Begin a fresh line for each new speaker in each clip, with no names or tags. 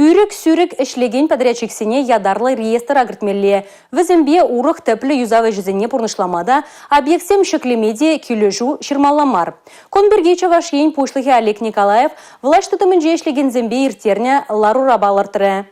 Ӳрӗк-сӳрӗк ӗҫлекен подрядчиксене ятарлӑ реестра кӗртмелле. Вӗсемпе урӑх тӗплӗ юсав ӗҫӗсене пурнӑҫлама та, объектсем ҫӗклеме те килӗшӳ ҫырмалла мар. Кун пирки Чӑваш Ен Пуҫлӑхӗ Олег Николаев влаҫ тытӑмӗнче ӗҫлекенсемпе ирттернӗ ларура палӑртрӗ.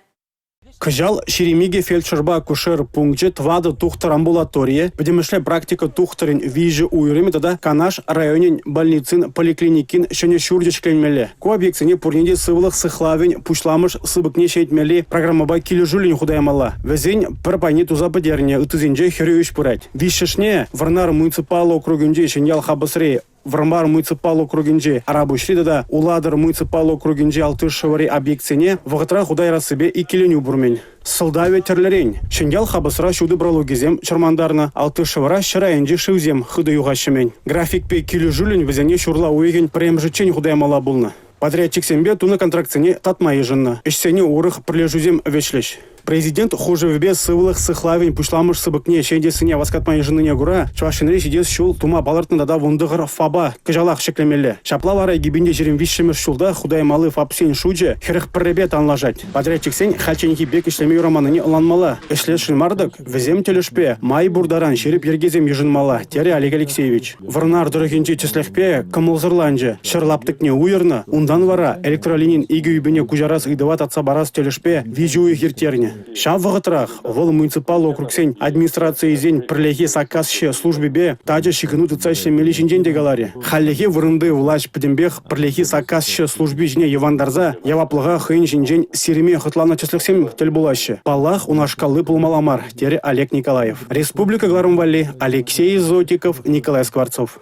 Кӑҫал 22 фельдшерпа акушер пункчӗ, 4 тухтӑр амбулаторийӗ, пӗтӗмӗшле практика тухтӑрӗн 3 уйрӑмӗ тата Канаш районӗн больницин поликлиникин ҫӗнӗ ҫурчӗ ҫӗкленмелле. Ку объектсене пурне те сывлӑх сыхлавӗн пуҫламӑш сыпӑкне ҫӗнетмелли программӑпа килӗшӳллӗн хута ямалла. Вӗсен пӗр пайне туса пӗтернӗ, ыттисенче хӗрӳ ӗҫ пырать. Виҫҫӗшне Вӑрнар муниципаллӑ округӗнчи Ҫӗньял Хапӑсри Вӑрмар муниципаллӑ округӗнчи Арапуҫри тата Улатӑр муниципаллӑ округӗнчи Алтышевӑри объектсене вӑхӑтра хута ярассипе иккӗленӳ пур-мӗн. Сӑлтавӗ тӗрлӗрен. Ҫӗньял Хапӑсра ҫутӑ пралукӗсем чӑрмантарнӑ, Алтышевӑра ҫӗр айӗнчи шывсем хытӑ юхаҫҫӗ-мӗн. Графикпе килӗшӳллӗн вӗсене ҫурла уйӑхӗн пӗрремӗшӗччен хута ямалла пулнӑ. Подрядчиксемпе тунӑ контрактсене татма йышӑннӑ. Ӗҫсене урӑх пӗрлешӳсем вӗҫлӗҫ. Президент хушӑвӗпе сывлӑх сыхлавӗн пуҫламӑш сыпӑкне ҫӗнетессине васкатма йышӑннине кура Чӑваш Енре ҫитес ҫул тума палӑртнӑ тата 19 ФАПа кӑҫалах ҫӗклемелле. Ҫапла вара 2023-мӗш ҫулта хута ямалли ФАПсен шучӗ 41-пе танлашать. Подрядчиксен хальчченхи пек ӗҫлеме юраманнине ӑнланмалла. Ӗҫлесшӗн мар-тӑк, вӗсем тӗлӗшпе май пур таран ҫирӗп йӗркесем йышӑнмалла, терӗ Олег Алексеевич. Вӑрнар тӑрӑхӗнчи тӗслӗхпе кӑмӑлсӑрланчӗ. Ҫӗр лаптӑкне уйӑрнӑ, унтан вара электролинин икӗ юпине куҫарас ыйтӑва татса парас тӗлӗшпе виҫӗ уйӑх ирттернӗ. Ҫав вӑхӑтрах вӑл муниципаллӑ округсен администрацийӗсен пӗрлехи саккасҫӑ службипе тачӑ ҫыхӑну тытса ӗҫлемелли ҫинчен те каларӗ. Хальлӗхе вырӑнти влаҫ пӗтӗмпех пӗрлехи саккасҫӑ служби ҫине йӑвантарса яваплӑха хӑйӗн ҫинчен сирме хӑтланнӑ тӗслӗхсем тӗл пулаҫҫӗ. Паллах, унашкалли пулмалла мар, терӗ Олег Николаев. Республика кӑларӑм валли Алексей Зотиков, Николай Скворцов.